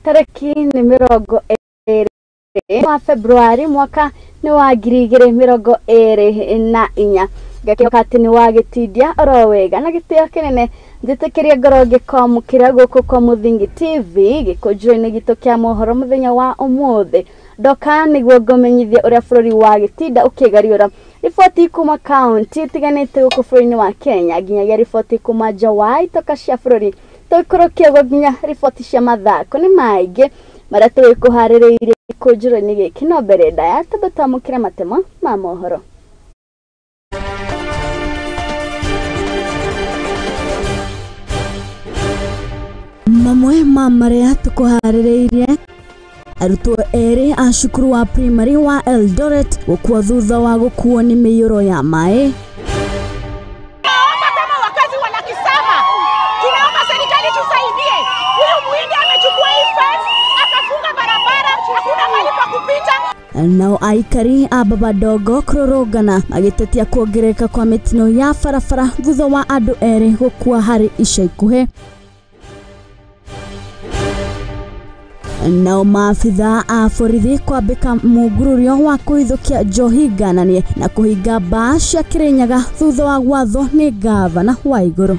Tarĩki nĩ 20 wa Februari mwaka nĩ wa 2024. Ngakĩhoka atĩ nĩ wagĩtindia oro wega na gĩtĩo kĩnene njĩtĩkĩrie ngoro ngĩkwamũkĩra gũkũ kwa Mũthingi TV gĩkũnjũ-inĩ gitũ kĩa mohoro mũthenya wa ũmũthĩ. Ndoka nĩguo ngũmenyithie ũrĩa bũrũri wa gĩtinda ũkĩgariũra riboti kuma kaunti itiganĩte gũkũ bũrũri-inĩ wa Kenya nginyagia riboti kuma nja wa itoka cia bũrũri tũikũrũkie ũguo nginya riboti cia mathako nĩ maingĩ marĩa tũgĩkũharĩrĩirie gĩkũnjũ-inĩ gĩkĩ. No mbere ndaya tondũ twamũkĩre matemo ma mohoro. Mamwe ma marĩa tũkũharĩrĩirie: arutwo erĩ a cukuru wa primary wa Eldoret gũkua thutha wa gũkuo nĩ mĩiyũro ya maĩ. Tunaomba kama wakazi wa Lakisama, tunaomba serikali tusaidie. Huyu muhindi amechukua hii fence akafunga barabara, hakuna mahali pa kupita. Nao aikari a Babadogo kũrũrũngana magĩtetia kuongerereka kwa mĩtino ya barabara thutha wa andũ erĩ gũkua harĩ ica ikuhĩ. Nao maabithaa a borithi kwambĩka mũngũrũrio wa kũhithũkia njohi ngananie na kũhinga mbaa cia Kĩrĩnyaga thutha wa gwathwo nĩ ngavana wa igũrũ.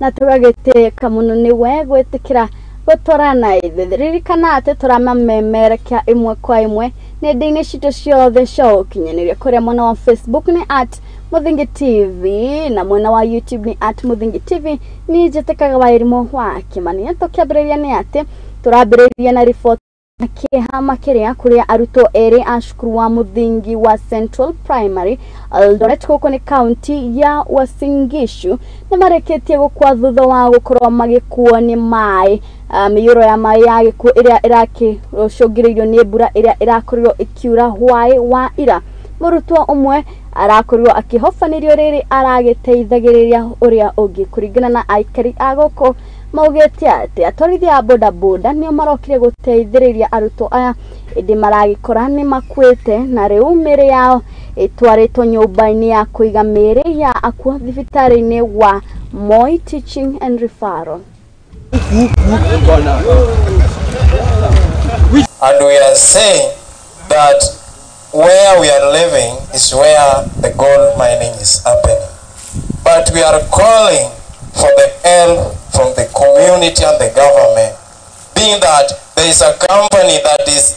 Na tũgagĩtĩka mũno nĩwe gwĩtĩkĩra gũtwarana ithuĩ. Ririkana atĩ tũramamemerekia ĩmwe kwa ĩmwe nenda-inĩ citũ ciothe cia ũkinyanĩria, kũrĩa mwena wa Facebook nĩ at Mũthingi TV na mwena wa YouTube nĩ at Mũthingi TV. Niĩ njĩtĩkaga Wairimu wa Kĩmani. Na tũkĩambĩrĩria nĩ atĩ tũrambĩrĩria na riboti na kĩeha makĩria kũrĩa arutwo erĩ a cukuru wa mũthingi wa Central Primary Eldoret gũkũ nĩ kaunti ya Uasin Gishu nĩ marĩkĩtie gũkua thutha wa gũkorwo magĩkuo nĩ maĩ, mĩiyũro ya maĩ ya gĩkuũ ĩrĩa ĩrakĩcũngĩrĩirio nĩ mbura ĩrĩa ĩrakorirwo ĩkiura hwaĩ wa ira. Mũrutwo ũmwe arakorirwo akĩhobanĩrio rĩrĩ aragĩteithagĩrĩria ũrĩa ũngĩ. Kũringana na aikari a gũkũ maugĩte atĩ atwarithia a bodaboda nĩo marokire gũteithĩrĩria arutwo aya, ĩndĩ maragĩkora nĩ makuĩte na rĩu mĩĩrĩ yao ĩtwarĩtwo nyũmba-inĩ ya kũiga mĩĩrĩ ya akuũ thibitarĩ-inĩ wa Moi Teaching and Referral. And we are saying that where we are living is where the gold mining is happening. But we are calling for the help from the community and the government, being that there is a company that is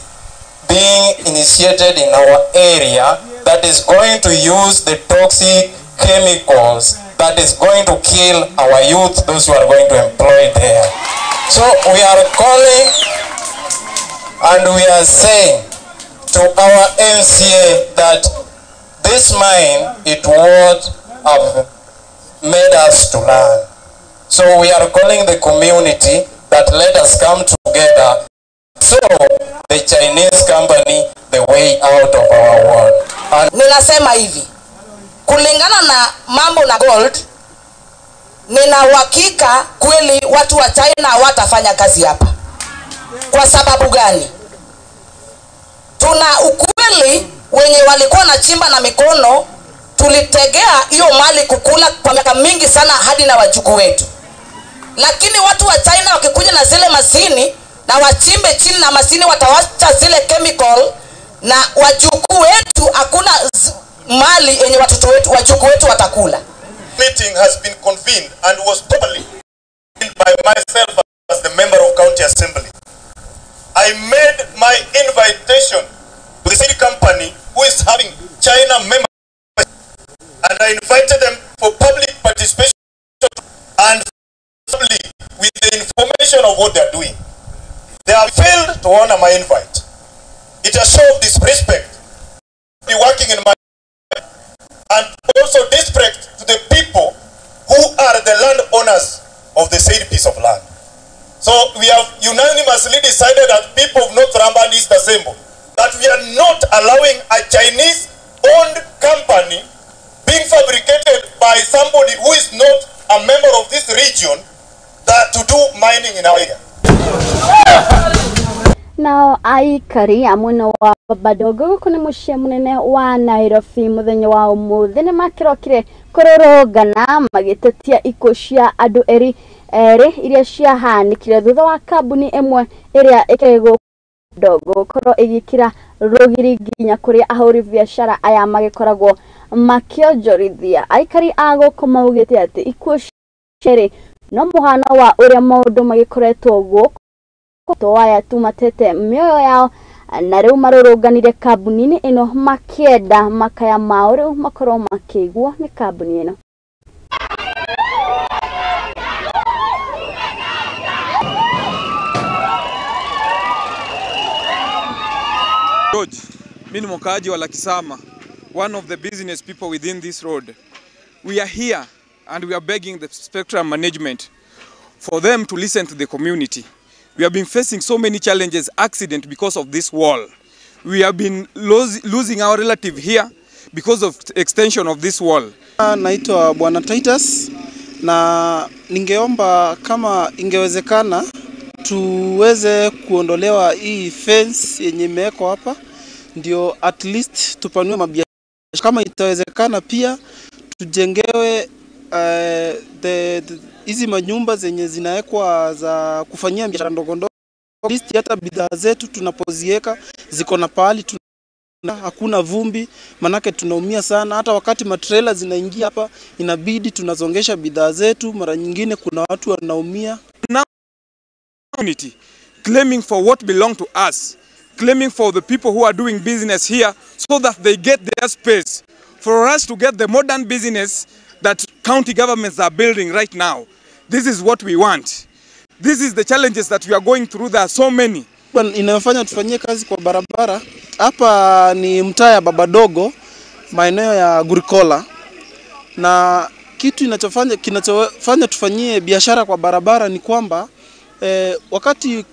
being initiated in our area that is going to use the toxic chemicals that is going to kill our youth, those who are going to employ there. So we are calling and we are saying to our MCA that this mine, it would have made us to learn. So we are calling the community that let us come together so the Chinese company the way out of our world. And ninasema hivi, kulingana na mambo na gold, nina uhakika kweli watu wa China hawatafanya kazi hapa. Kwa sababu gani? Tuna ukweli wenye walikuwa na chimba na mikono, tulitegea hiyo mali kukula kwa miaka mingi sana hadi na wajukuu wetu. Lakini watu wa China wakikuja na zile masini na wachimbe chini na masini watawacha zile chemical, na wajukuu wetu hakuna mali yenye watoto wetu wajukuu wetu watakula. Meeting has been convened and was properly by myself as the member of County Assembly. I made my invitation to the city company who is having China members, and I invited them for public participation and with the information of what they are doing. They have failed to honor my invite. It has shown disrespect to be working in my and also disrespect to the people who are the landowners of the said piece of land. So we have unanimously decided that people of North Ramba and East Asembo that we are not allowing a Chinese-owned company being fabricated by somebody who is not a member of this region that to do mining in our area. Nao aikari a mwena wa Babadogo gũkũ nĩ mũciĩ mũnene wa Nairobi mũthenya wa ũmũthĩ nĩ makĩrokire kũrũrũngana magĩtetia ikuũ cia andũ erĩ iria ciahanĩkire thutha wa kambuni ĩmwe ĩrĩa ĩkĩrĩ gũkũ gũkorwo ĩgĩkĩra rũgiri nginya kũrĩa ahũri biacara aya magĩkoragwo makĩonjorithia. Aikari a gũkũ maugĩte atĩ ikuũ cierĩ no mũhano wa ũrĩa maũndũ magĩkoretwo gũkũ aya tu matete mĩoyo yao na rĩu marũrũnganire kambuni-inĩ ĩno makĩenda makaya mao rĩu makorwo makĩiguo nĩ kambuni ĩno. George, mimi ni mkaaji wa Lakisama, one of the business people within this road. We are here and we are begging the Spectrum management for them to listen to the community. We have been facing so many challenges, accident because of this wall. We have been losing our relative here because of extension of this wall. Naitwa Bwana Titus na ningeomba kama ingewezekana tuweze kuondolewa hii fence yenye imewekwa hapa, ndio at least tupanue mabiashara. Kama itawezekana pia tujengewe hizi manyumba zenye zinawekwa za kufanyia biashara ndogo ndogo. At least hata bidhaa zetu tunapoziweka ziko na pahali, hakuna vumbi, manake tunaumia sana. Hata wakati matrela zinaingia hapa inabidi tunazongesha bidhaa zetu, mara nyingine kuna watu wanaumia. Community claiming for what belong to us, claiming for the people who are doing business here so that they get their space, for us to get the modern business that county governments are building right now. This is what we want. This is the challenges that we are going through. There are so many. Inayofanya tufanyie kazi kwa barabara hapa ni mtaa ya Babadogo, maeneo ya Gurikola, na kitu kinachofanya tufanyie biashara kwa barabara ni kwamba wakati hii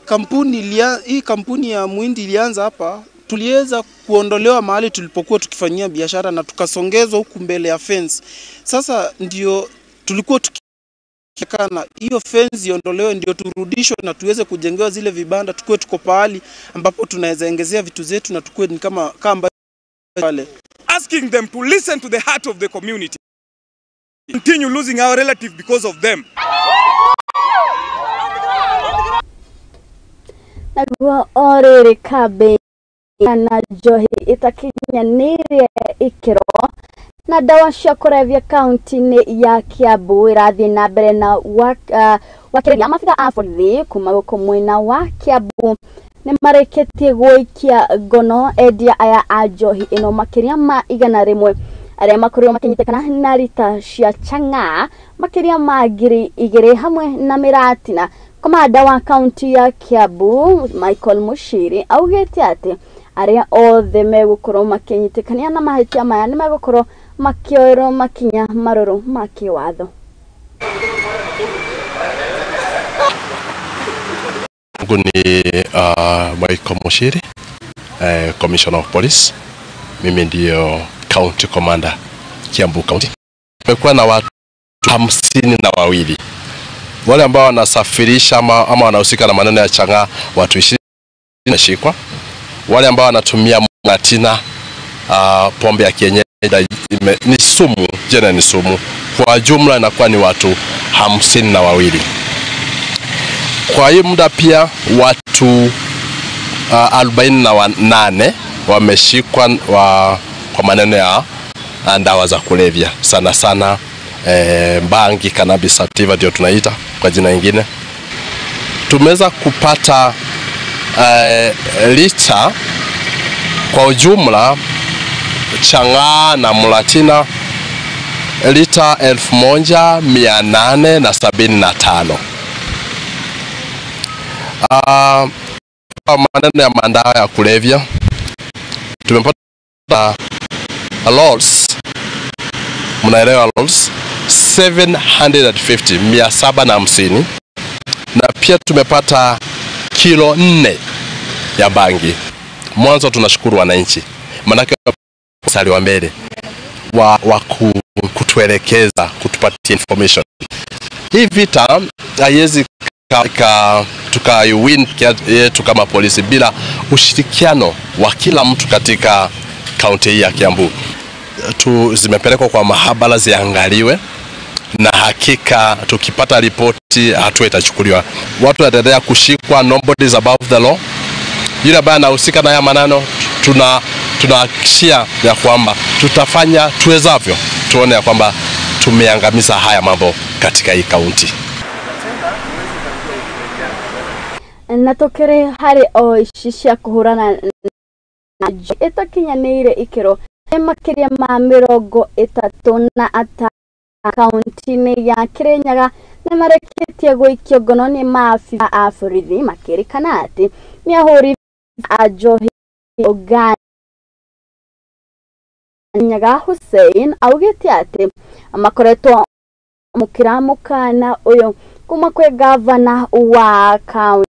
kampuni ya Muhindi ilianza hapa, tuliweza kuondolewa mahali tulipokuwa tukifanyia biashara na tukasongezwa huku mbele ya fence. Sasa ndio tulikuwa tukikana hiyo fence iondolewe ndio turudishwe na tuweze kujengewa zile vibanda, tukue tuko pahali ambapo tunaweza ongezea vitu zetu na tukue ni kama kamba pale. Asking them to listen to the heart of the community. Continue losing our relative because of them. Naguo orĩrĩ kambĩ na njohi itakinyanĩirie ikĩro na ndawa cia kũrebia kaunti-inĩ ya Kiambu ĩrathiĩ na mbere na wakĩrĩria maabitha a borithi kuma gũkũ mwena wa Kiambu nĩ marĩkĩtie gũikia ngono endia aya a njohi ĩno makĩria ma 100 arĩa makorirwo makĩnyitĩkana na rita cia chang'aa makĩria ma 2,000 hamwe na mĩratina. Komanda wa kaunti ya Kiambu Michael Mushiri augĩte atĩ arĩa othe megũkorwo makĩnyitĩkania na mahĩtia maya nĩ megũkorwo makĩoerwo makinya marũrũ ma kĩwatho. Ni Michael Mushiri, Commissioner of Police. Mimi ndio County Commander Kiambu County. Tumekuwa na watu 52 wale ambao wanasafirisha ama wanahusika na maneno ya chang'aa, watu 20 wameshikwa. Wale ambao wanatumia mlatina, pombe ya kienyeji ni sumu, jena ni sumu. Kwa jumla inakuwa ni watu 52. Kwa hiyo muda pia watu 48 wameshikwa kwa maneno ya ndawa za kulevya, sana sana bangi, cannabis sativa ndio tunaita kwa jina lingine. Tumeweza kupata lita kwa ujumla chang'aa na mulatina lita 1875. Kwa maneno ya madawa ya kulevya tumepata lots, mnaelewa lots, 750, 750, na pia tumepata kilo 4 ya bangi. Mwanzo tunashukuru wananchi, manake mstari wa mbele wa kutuelekeza, kutupatia information. Hii vita haiwezi Tukaiwin yetu kama polisi bila ushirikiano wa kila mtu katika kaunti hii ya Kiambu. Zimepelekwa kwa mahabara ziangaliwe, na hakika tukipata ripoti hatua itachukuliwa. Watu wataendelea kushikwa, nobody is above the law. Yule ambaye anahusika na haya maneno tunahakikishia ya kwamba tutafanya tuwezavyo tuone ya kwamba tumeangamiza haya mambo katika hii kaunti. Na tukiri hari o ici cia kuhurana na itakinyanĩire ikĩro makĩria ma 35 kaunti-inĩ ya Kirinyaga nĩ marekĩtie gũikio ngono nĩ maabitha a borithi makĩrĩkana atĩ nĩ ahũri a njohi Uganda. Nyaga Hussein augĩte atĩ makoretwo mukira mukana ũyũ kuma kwĩ gavana wa kaunti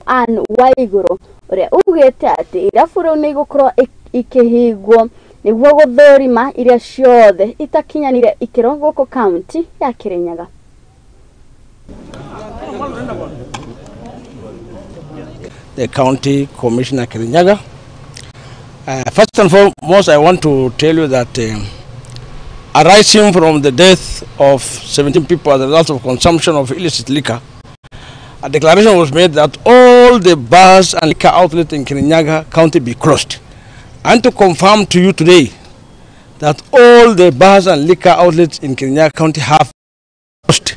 Anne Waiguru ũrĩa ugĩte atĩ irabu rĩu nĩ igũkorwo ikĩhingwo nĩguo gũthũrima iria ciothe itakinyanĩire ikĩro gũkũ kaunti ya Kirinyaga. The County Commissioner Kirinyaga. First and foremost, I want to tell you that arising from the death of 17 people as a result of consumption of illicit liquor, a declaration was made that all the bars and liquor outlets in Kirinyaga County be closed. And to confirm to you today that all the bars and liquor outlets in Kirinyaga County have closed,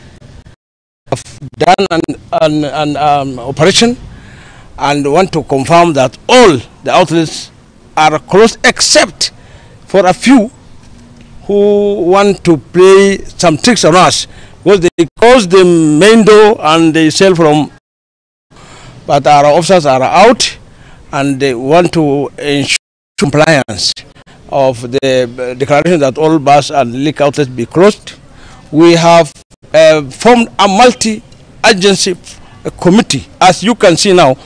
have done an operation, and want to confirm that all the outlets are closed except for a few who want to play some tricks on us, because they close the main door and they sell from, but our officers are out and they want to ensure compliance of the declaration that all bars and liquor outlets be closed. We have formed a multi-agency committee. As you can see now,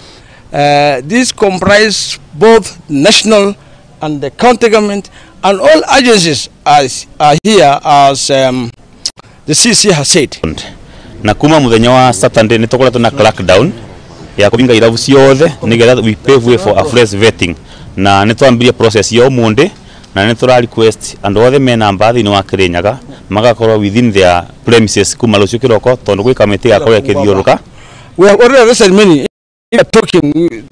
this comprises both national and the county government, and all agencies are here, as the CC has said. Na kuma muthenya wa Saturday ni tukoretwo na crackdown ya kuhinga irabu ciothe nigetha we pave way for a fresh vetting, na ni twambirie process ya umundi, na ni tura request andu othe mena mbathi ni wa Kirinyaga magakorwo within their premises kuma rucio kiroko, tondu gwi kamiti yakorwo ikithiuruka. We have already arrested many. We are talking,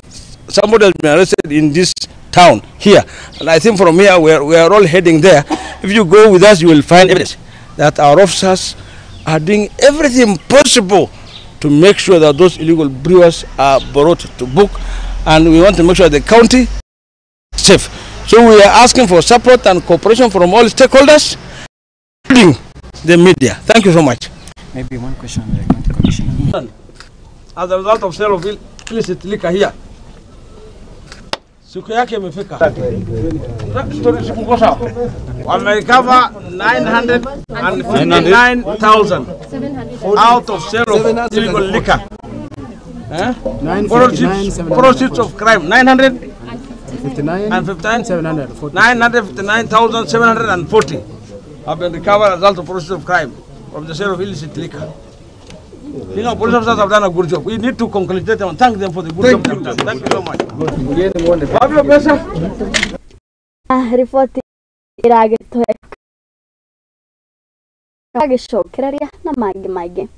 somebody has been arrested in this town here, and I think from here we are all heading there. If you go with us, you will find evidence that our officers are doing everything possible to make sure that those illegal brewers are brought to book, and we want to make sure the county is safe. So we are asking for support and cooperation from all stakeholders, including the media. Thank you so much. Maybe one question, the county commissioner. As a result of sale of illicit liquor here, siku yake imefika. Wamerecover 959,000 out of sale of illegal liquor. Proceeds of crime 959,740 have been recovered as a result of proceeds of crime from the sale of illicit liquor. You know, police officers have done a good job. We need to congratulate them and thank them for the good job they've done. Thank you so much. Ripoti iragĩtũhe agĩcokereria na mangĩ maingĩ.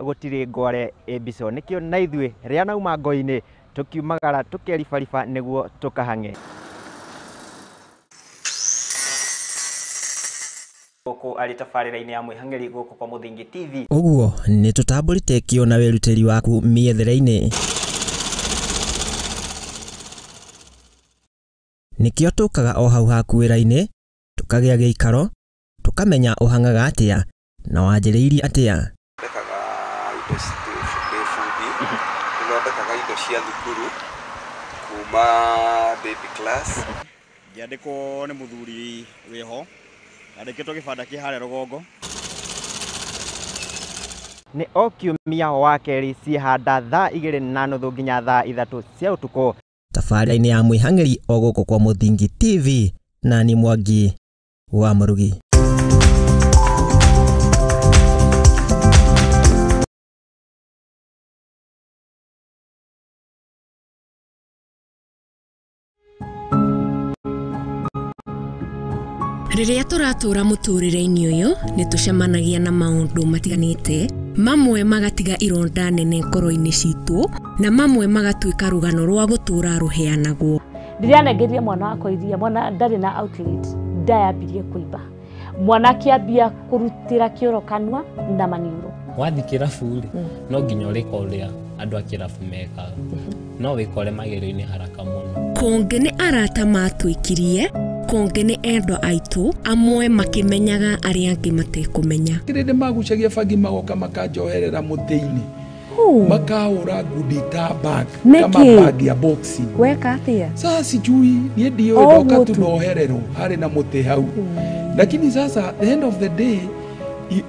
Gutiri ngware mbico nikio na ithuĩ rĩa nauma ngo-inĩ tukiumagara tukeribariba nĩguo tukahang'e gũkũ arĩ tabarĩra-inĩ ya mwĩhang'ĩri gũkũ kwa Mũthingi TV. Ũguo nĩ tũtambũrĩte kĩo na wĩrutĩri waku mĩethere-inĩ. Nĩkĩo tũkaga o hau haku wĩra-inĩ, tũkagĩa gĩikaro, tũkamenya ũhang'aga atĩa na wanjĩrĩirie atĩa. Thondekaga indo ndĩ bundi, nĩthondekaga indo cia thukuru kuma baby class. Ngĩandĩkwo nĩ mũthuri wĩho, andĩkĩtwo gĩbanda kĩ harĩa rũgongo. Nĩ o kiumia wa kerĩ ciĩhanda thaa 2:30 nginya thaa 3 cia ũtukũ. Tabarĩra-inĩ ya mwĩhang'ĩri o gũkũ kwa Mũthingi TV na ni Mwangi wa Mũrugi. Rĩrĩa tũratũra mũtũrĩre-inĩ ũyũ nĩ tũcemanagia na maũndũ matiganĩte, mamwe magatiga ironda nene ngoro-inĩ citũ na mamwe magatuĩka rũgano rwa gũtũra rũheanagwo. Ndĩranengeria mwana wakwa iria, mwana ndarĩ na outlet, ndayambirie kũimba. Mwana akĩambia kũrutĩra kĩoro kanua na maniũrũ. Wathiĩ kĩrabu rĩ, no nginya ũrĩka ũrĩa andũ a kĩrabu mekaga, no wĩkore magerio-inĩ haraka mũno. Kũngĩ nĩ arata matwĩkirie, kũngĩ nĩ endwa aitũ, amwe makĩmenyaga arĩa angĩ matekũmenya. Kĩrĩndĩ magucagia bangi magoka makanjoherera mũtĩ-inĩ, makahũra ngundi ta bag kama bag ya boxing. Weka atĩa? Sasa sijui niĩ ndiũĩ, ndoka tu nohererwo harĩ na mũtĩ hau, lakini sasa the end of the day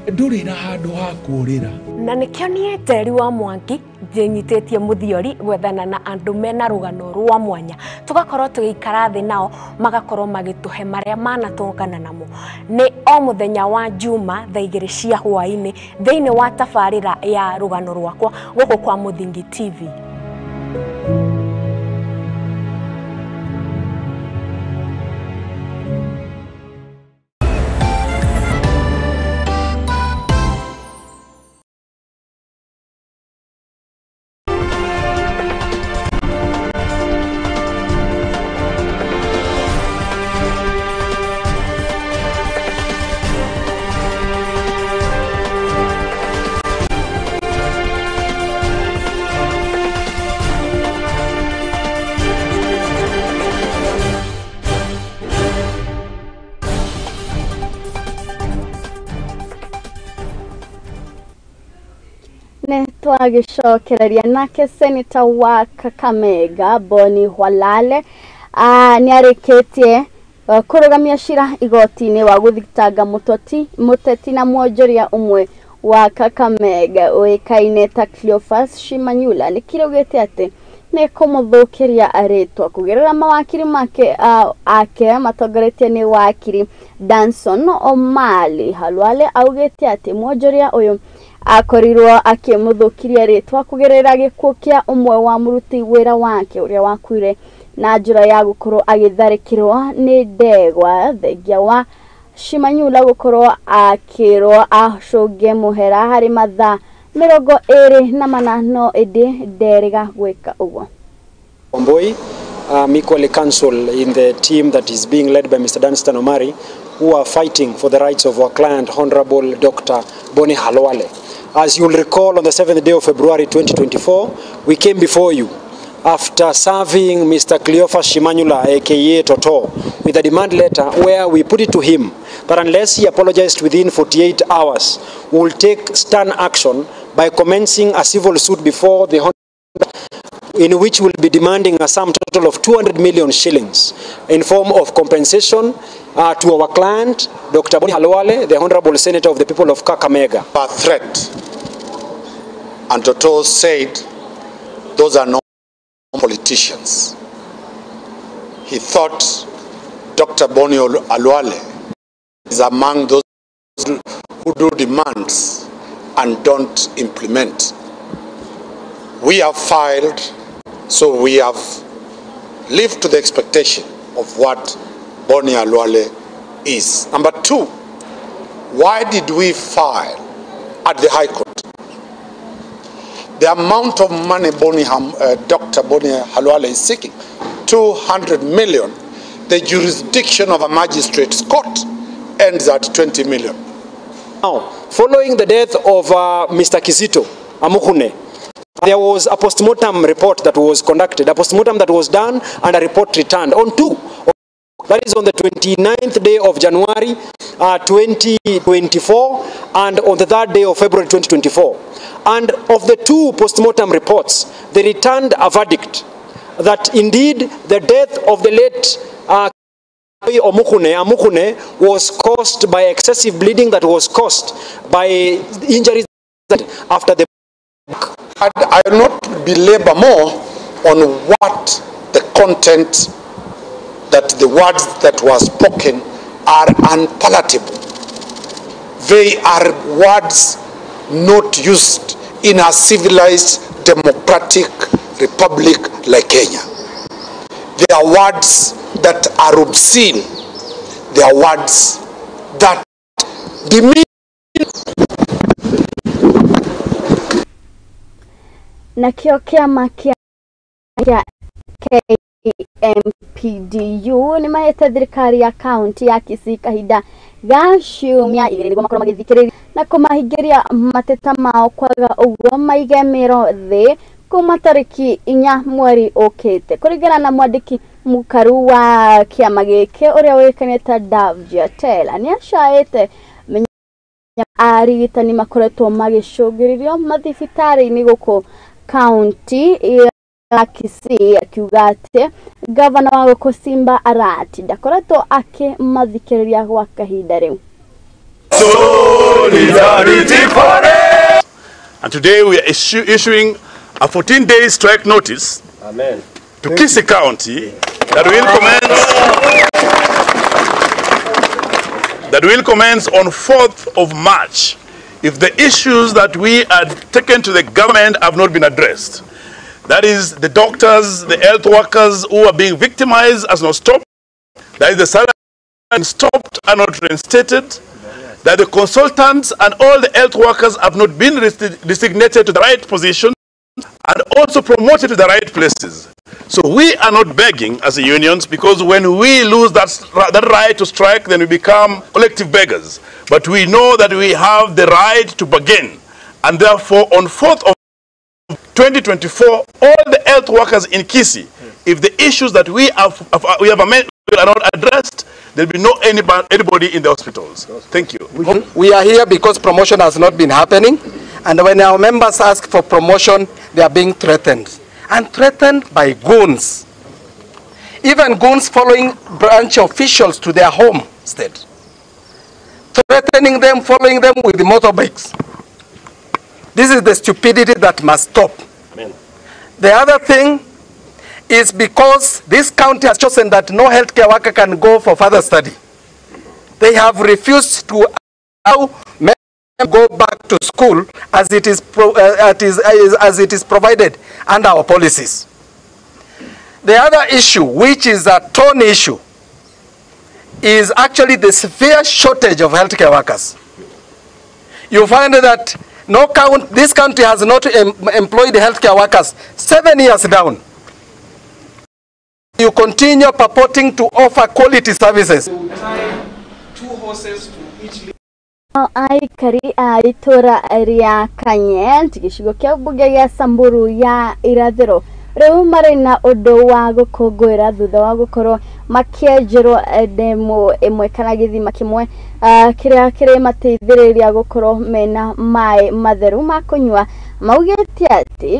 ndũrĩ na handũ ha kũũrĩra. Na nĩkĩo niĩ Njeri wa Mwangi njĩnyitĩtie mũthiori gwethana na andũ mena rũgano rwa mwanya, tũgakorwo tũgĩikara thĩ nao magakorwo magĩtũhe marĩa manatũngana namo. Nĩ o mũthenya wa Juma thaa 2 cia hwaĩ-inĩ thĩinĩ wa tabarĩra ya rũgano rwakwa gũkũ kwa Mũthingi TV. Twagicokereria nake Senator wa Kakamega Boni Halwale nĩarĩkĩtie kũrũgamia cira igoti-inĩ wa gũthitanga mũteti na mwonjoria ũmwe wa Kakamega ũĩkaine ta Cleophas Shimanyula. Nĩkĩraugĩte atĩ nĩ kũmũthũkĩria rĩtwa kũgerera mawakiri make ake matongoretie nĩ wakiri Danson Omali. Halwale augĩte atĩ mwonjoria ũyũ akorirwo akĩmũthũkiria rĩtwa kũgerera gĩkuũ kĩa ũmwe wa mũruti wĩra wake ũrĩa wakuire na njĩra ya gũkorwo agĩtharĩkĩrwo nĩ ndegwa, thengia wa Shimanyula gũkorwo akĩrwo acũnge mũhera harĩ mathaa 24 no ĩndĩ nderĩga gwĩka ũguo. Omboi, I'm equally counsel in the team that is being led by Mr. Danstan Omari, who are fighting for the rights of our client, Honorable Dr. Boni Halwale. As you'll recall, on the 7th day of February 2024, we came before you after serving Mr. Cleophas Shimanyula, aka Toto, with a demand letter where we put it to him that unless he apologized within 48 hours, we will take stern action by commencing a civil suit before the in which we'll be demanding a sum total of 200 million shillings in form of compensation to our client, Dr. Boni Halwale, the Honorable Senator of the people of Kakamega. A threat. And Toto said, those are not politicians. He thought Dr. Boni Halwale is among those who do demands and don't implement. We have filed, so we have lived to the expectation of what Boni Halwale is. Number two, why did we file at the High Court? The amount of money Dr. Boni Halwale is seeking, 200 million, the jurisdiction of a magistrate's court ends at 20 million. Now, following the death of Mr. Kizito Amukune, there was a postmortem report that was conducted, a postmortem that was done and a report returned on 2 That is on the 29th day of January 2024 and on the 3rd day of February 2024. And of the 2 postmortem reports, they returned a verdict that indeed the death of the late Amukune was caused by excessive bleeding that was caused by injuries after the. I will not belabor more on what the content, that the words that were spoken are unpalatable. They are words not used in a civilized democratic republic like Kenya. They are words that are obscene. They are words that demean. Nakio kiama kia KMPDU nĩ mahete thirikari ya kaunti ya Kisii kahinda ga ciumia igĩrĩ nĩguo makorwo magĩthikĩrĩria na kũmahingĩria mateta mao kwaga ũguo maige mĩro thĩ kuma tarĩki 4 mweri ũkĩte. Kũringana na mwandĩki mũkaru wa kĩama gĩkĩ ũrĩa ũĩkaine ta Davji Atela, nĩ acaĩte arigitani makoretwo magĩcũngĩrĩrio mathibitarĩ-inĩ gũkũ kaunti ya Kisii, akiuga atĩ gavana wa gũkũ Simba Arati ndakoretwo akĩmathikĩrĩria gwa kahinda rĩu. Solidarity forever. And today we are issuing a 14-day strike notice. Amen. To Kisii County that will commence on 4th of March if the issues that we had taken to the government have not been addressed. That is the doctors, the health workers who are being victimized has not stopped. That is the salary stopped and not reinstated. That the consultants and all the health workers have not been designated to the right position and also promoted to the right places. So we are not begging as a unions, because when we lose that right to strike, then we become collective beggars. But we know that we have the right to bargain. And therefore, on 4th of 2024, all the health workers in Kisii, if the issues that we have amended are not addressed, there will be no anybody in the hospitals. Thank you. We are here because promotion has not been happening. And when our members ask for promotion, they are being threatened. And threatened by goons. Even goons following branch officials to their homestead. Threatening them, following them with the motorbikes. This is the stupidity that must stop. Amen. The other thing is because this county has chosen that no healthcare worker can go for further study. They have refused to allow men go back to school as it is, as it is provided under our policies. The other issue, which is a thorn issue, is actually the severe shortage of healthcare workers. You find that this country has not employed healthcare workers 7 years down. You continue purporting to offer quality services. Two horses to each. Aikari a itũra rĩa Kanyent gĩcigo kĩa mbunge gĩa Samburu ya irathĩro rĩu marĩ na ũndũ wa gũkũngũĩra thutha wa gũkorwo makĩenjerwo ndemu ĩmwe kana gĩthima kĩmwe kĩrĩa kĩrĩmateithĩrĩria gũkorwo mena maĩ matheru ma kũnyua. Maugĩte atĩ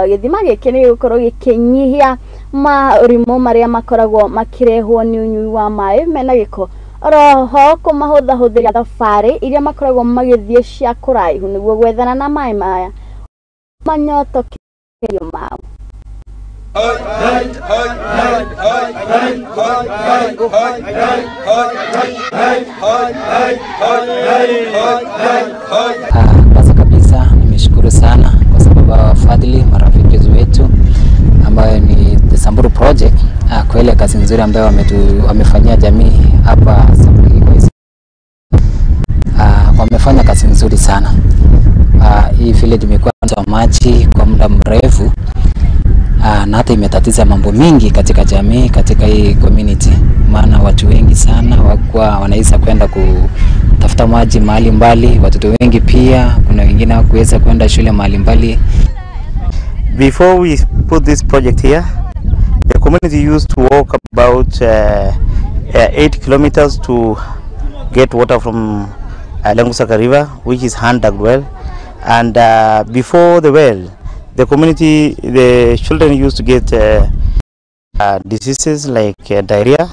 gĩthima gĩkĩ nĩ gĩgũkorwo gĩkĩnyihia maũrimũ marĩa makoragwo makĩrehwo nĩ ũnyui wa maĩ mena gĩko, oroho kũmahũthahũthĩria thabarĩ iria makoragwo magĩthiĩ cia kũraihu nĩguo gwethana na maĩ maya manyotokerio mao. Kwanza kabisa nimeshukuru sana kwa sababu wafadhili marafiki wetu ambayo ni The Samburu Project kwa ile kazi nzuri ambayo wamefanyia jamii hapa Samburu. Wamefanya kazi nzuri sana. Hii village imekuwa na maji kwa muda mrefu, na hata imetatiza mambo mingi katika jamii, katika hii community, maana watu wengi sana wakuwa wanaweza kwenda kutafuta maji mahali mbali, watoto wengi pia, kuna wengine hawakuweza kwenda shule mahali mbali. Before we put this project here, the community used to walk about 8 kilometers to get water from Lengusaka River, which is hand dug well. And before the well, the community, the children used to get diseases like diarrhea,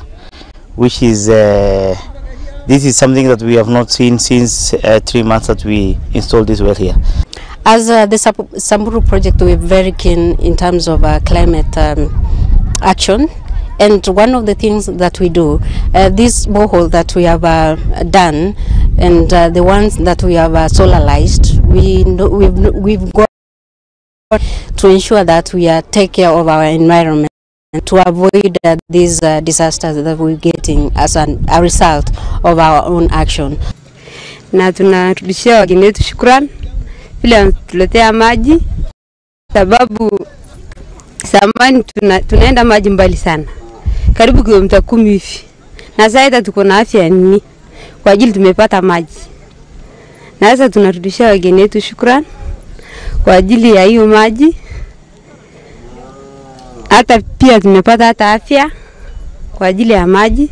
which is this is something that we have not seen since 3 months that we installed this well here. As the Samburu project, we're very keen in terms of climate action. And one of the things that we do, this borehole that we have done and the ones that we have solarized, we know, we've got to ensure that we are take care of our environment to avoid these disasters that we're getting as a result of our own action. Na tunarudishia wageni wetu shukrani vile wanatuletea maji, sababu zamani tunaenda maji mbali sana, karibu kilomita 10 hivi, na sasa tuko na afya nini kwa ajili tumepata maji. Na sasa tunarudishia wageni wetu shukrani kwa ajili ya hiyo maji, hata pia tumepata hata afya kwa ajili ya maji.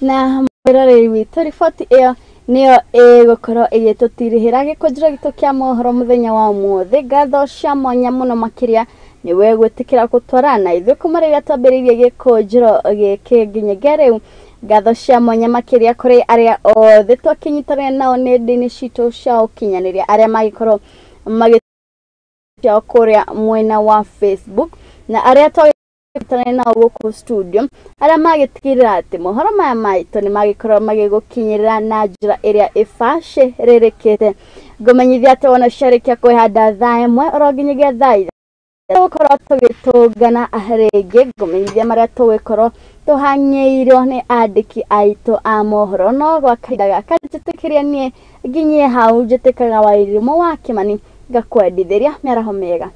Na mwiroreri witũ, riboti ĩyo nĩyo ĩgũkorwo ĩgĩtũtirihĩra gĩkũnjĩro gitũ kĩa mohoro mũthenya wa ũmũthĩ. Ngatho cia mwanya mũno makĩria nĩwe gwĩtĩkĩra gũtwarana ithuĩ kuma rĩrĩa twambĩrĩirie gĩkũnjĩro gĩkĩ nginyagia rĩu. Ngatho cia mwanya makĩria kũrĩ arĩa othe twakĩnyitanĩra nao nenda-inĩ citũ cia ũkinyanĩria, arĩa magĩkorwo magĩciao kũrĩa mwena wa Facebook, na arĩa twagitanĩra nao gũkũ studio, arĩa magĩtigĩrĩra atĩ mohoro maya maitũ nĩ magĩkorwo magĩgũkinyĩrĩra na njĩra ĩrĩa ĩbacĩrĩrĩkĩte. Ngũmenyithia atĩ wona ciarĩkia kwĩhanda thaa 1 oro nginyagia thaa 3 tũgũkorwo tũgĩtũngana rĩngĩ. Ngũmenyithia marĩa tũgũkorwo tũhang'ĩirwo nĩ andĩki aitũ a mohoro, no gwa kahinda gaka njĩtĩkĩria niĩ nginyie hau. Njĩtĩkaga Wairimũ wa Kĩmani ngakwendithĩria mĩaraho mĩega.